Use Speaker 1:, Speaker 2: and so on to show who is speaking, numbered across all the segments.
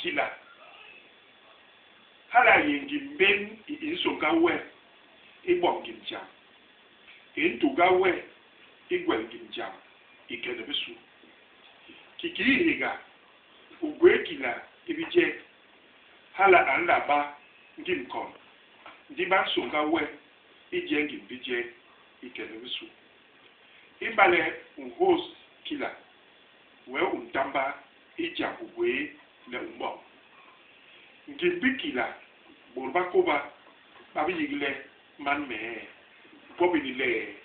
Speaker 1: Kila. Hala a yé ngim mbén i i nsôñga we i boñ ngim jam, i ntuga we i gwel ngim jam i ke ni bisu. Kiki hihéga, u gwé kila i bijek, hala a nla ba ngim kon, ndi ba nsôñga we i je ngim bijek i ke ni bisu. Ibale u nhôs kila, wee u ntamba i jam u gwé le u mboñ. Ngim bikila bôt ba kôba ba bi yigle man mee, gwo bini le,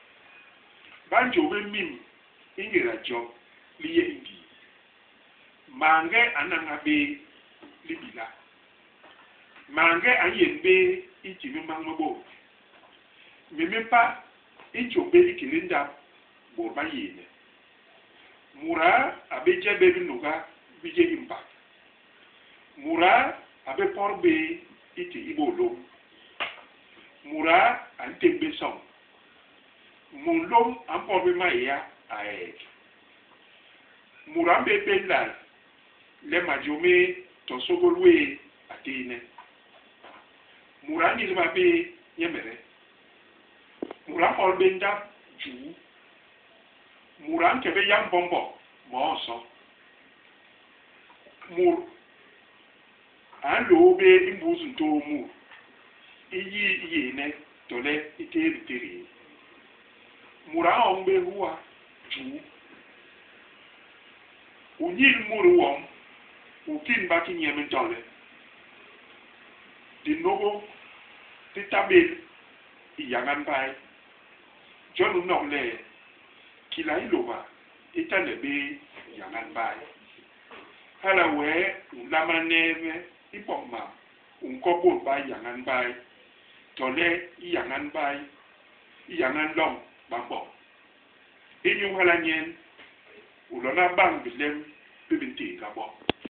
Speaker 1: Ba njô bé mim i ngéda jop li yé i ngii. Maange a naña bé libila. Maange a nyén bé i ti mimañ mi bôt. Mim mi pa i njôp bé ikédé ndap bôt ba yééne. Muda a bé je bé binuga bi je i mpak. Muda a bé pot bé i ti i bôlôm. Muda a ntém bé soñ. Munlôm a mpot bé maéya a eek. Muda a mbép bé nlal le majô mé to sôgôl wéé a tééne. Muda a nyilba bé nyemede. Muda a mbol bé ndap juu. Mut a nke bé yak mbombok moo nso. Mut a nlôô bé i mbus ntôô mut i yi i yééne tole i téé bitédéé. Mut a ñoñ bé hua juu. U nyil mut i wom, u kinba ki nye mintole. Dinogok di ta bé i yañan mbai. Jon u nok le, kila i lôba i tane bé yañan mbai. Hala wee u nlama neebe i boñ mam u nkop bôt ba yañan mbai tole i yañan mbai, i yañan loñ ba mboñ. Inyu hala nyen u lona bañ bilem bi bi ntééñga bo.